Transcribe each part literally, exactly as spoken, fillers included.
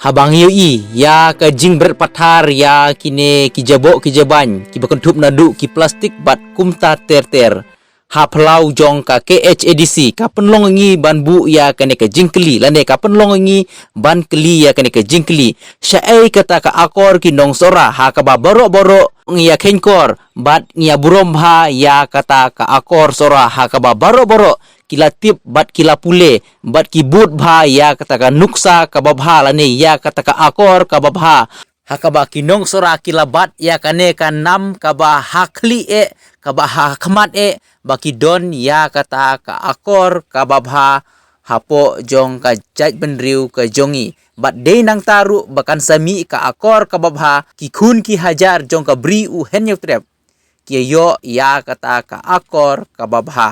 Haba ngi ïohi ïa ka jingbret pathar ïa kine ki jaboh ki jabain kiba kynthup naduh ki plastik bad kumta ter ter, ha phyllaw jong ka K H A D C ka pynlong ïa ngi ban buh ïa kane ka jingkylli lane ka pynlong ïa ngi ban kylli ïa kane ka jingkylli. Shaei kata ka akor ki nong Sohra ha kaba baroh baroh ngi ïa kheiñkor bad ngi ïa burom bha ïa kata ka akor Sohra ha kaba baroh baroh ki la tip bad ki la pule bad ki bud bha ïa kata ka nuksa kaba bha lane ïa kata ka akor kaba bha. Ha kaba ki nong Sohra ki la bat ïa kane ka nam kaba ha khlieh eh, kaba ha khmat eh, ba ki don ïa kata ka akor kaba bha hapoh jong ka jaitbynriew ka jong ngi. Bad dei nangta ruh ba kan sa mih ka akor kaba bha, ki khun ki hajar jong ka Bri u Hynñiewtrep ki ïoh ïa kata ka akor kaba bha.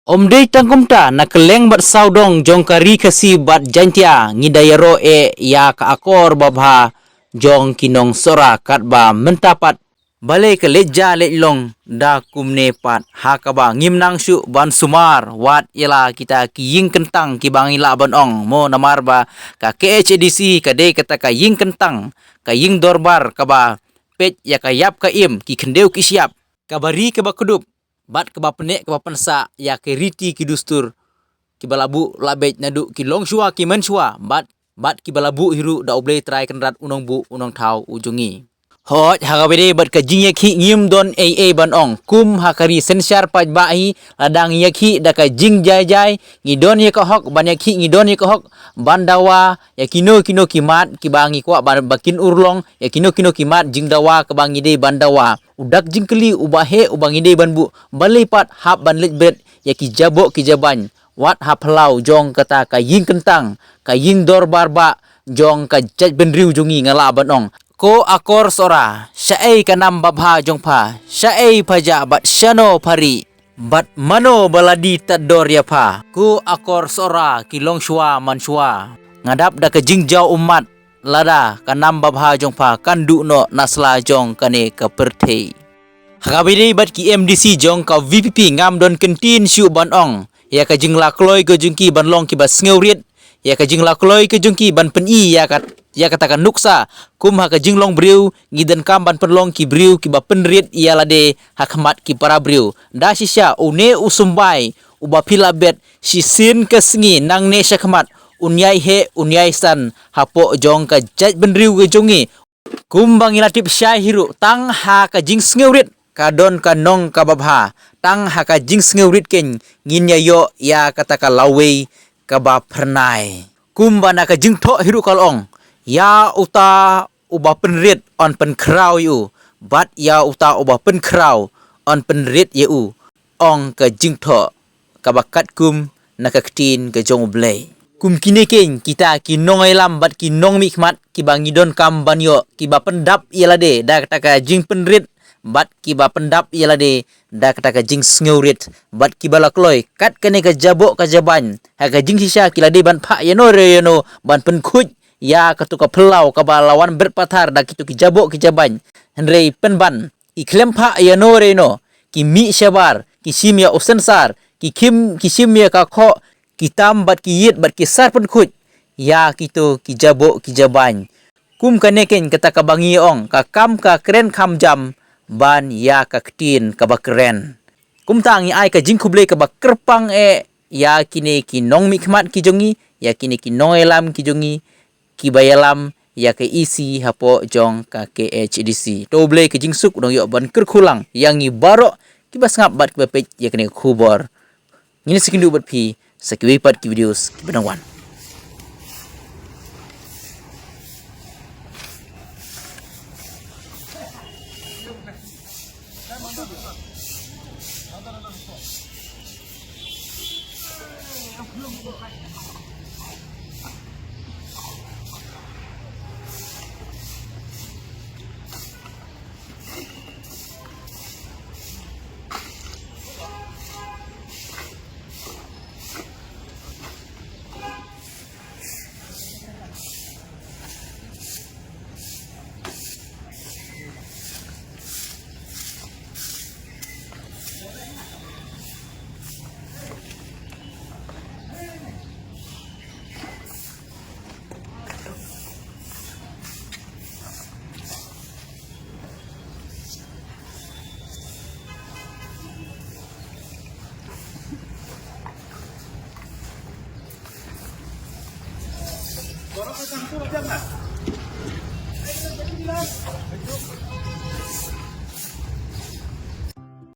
Ym dei tang kumta, na kylleng bad sawdong jong ka Ri Khasi bad Jaiñtia ngi da ïaroh eh ïa ka akor babha jong ki nong Sohra katba mynta pat. Balei ka leit ja leit long da kumne pat, ha kaba ngim nang shuh ban sumar wat ïa la kita ki ïing kyntang kiba ngi lah ban ong mo, namar ba ka K H A D C ka dei kata ka ïing kyntang, ka ïing dorbar kaba peit ïa ka ïap ka im, ki khyndew ki shyiap, kaba ri kaba kdup bad kaba pynneh kaba pynsah ïa ki riti ki dustur kiba la buh la beit naduh ki longshuwa ki mynshuwa bad, bad kiba la buh hi ruh da U Blei Trai Kynrad u nongbuh u nongthaw u jong ngi. Hooid, ha kaba ïadei bad ka jingïakhih ngim don ei ei ban ong, kum ha ka ri synshar paidbah hi, lada ngi ïakhih da ka jingjai jai ngi don ïa ka hok ban ïakhih, ngi don ïa ka hok ban dawa ïa kino kino ki mat kiba ngi kwah ban ba kin urlong, ïa kino kino ki mat jingdawa kaba ngi dei ban dawa. U dak jingkylli uba heh uba ngi dei ban buh, balei pat hap ban leit bret ïa ki jaboh ki jabain wat ha phyllaw jong kata ka ïing kyntang, ka ïing dorbar bah jong ka jaitbynriew jong ngi, nga lah ban ong. Ko akor Sohra, shaei ka nam babha jong pha, shaei pha jah bad shano pha rieh, bad mano ba la die tad dor ïa pha. Ko akor Sohra ki longshuwa manshuwa, nga dap da ka jingjaw ummat lada ka nam babha jong pha kan duh noh na sla jong kane ka pyrthei. Ha kaba ïadei bad ki M D C jong ka V P P ngam don kyntien shuh ban ong ïa ka jingla kloi ka jong ki ban long kiba sngewrit, ïa ka jingla kloi ka jong ki ban pyni ïa ka, ïa kata ka nuksa, kum ha ka jinglong briew ngi donkam ban pynlong ki briew kiba pynrit ïa lade ha khmat ki para briew. Da shisha une u symbai uba phi la bet shisien ka sngi nangne shakhmat, un ïai heh un ïai san hapoh jong ka jaitbynriew ka jong ngi. Kumba ngi la tip shai hi ruh, tang ha ka jingsngewrit ka don ka nong kaba bha, tang ha ka jingsngewrit keiñ ngin ïa ïoh ïa kata ka lawei kaba phyrnai. Kumba na ka jingthoh hi ruh ka la ong, ïa uta uba pynrit yn pynkhraw ïa u, bad ïa uta uba pynkhraw yn pynrit ïa u, ong ka jingthoh kaba katkum na ka ktien ka jong U Blei. Kum kine keiñ kita ki nongïalam bad ki nongmihkhmat kiba ngi donkam ban ïoh, kiba pyndap ïa lade da kata ka jingpynrit bad kiba pyndap ïa lade da kata ka jingsngewrit bad kiba la kloi kat kane ka jaboh ka jabain ha ka jingshisha ki la dei ban phah ïano re ïano ban pynkhuid ïa katu ka phyllaw kaba la wan bret pathar da kitu ki jaboh ki jabain. Hynrei pynban ki khlem phah ïano re ïano, ki mih shabar, ki shim ïa u synsar, ki khim, ki shim ïa ka khoh, ki tam bad ki ïit bad ki sar pynkhuid ïa kitu ki jaboh ki jabain. Kum kane keiñ kata kaba ngi ong, ka kam ka kren kham jam ban ïa ka ktien kaba kren. Kumta ngi ai ka jingkhublei kaba kyrpang eh ïa kine ki nongmihkhmat ki jong ngi, ïa kine ki nongïalam ki jong ngi, kiba ïalam ïa ka E C hapoh jong ka K H A D C. To U Blei ka jingsuk u dang ïoh ban kyrkhu lang ïa ngi baroh kiba sngap bad kiba peit ïa kane ka khubor. Ngin sa ïakynduh bad phi sa kiwei pat ki videos kiba dang wan.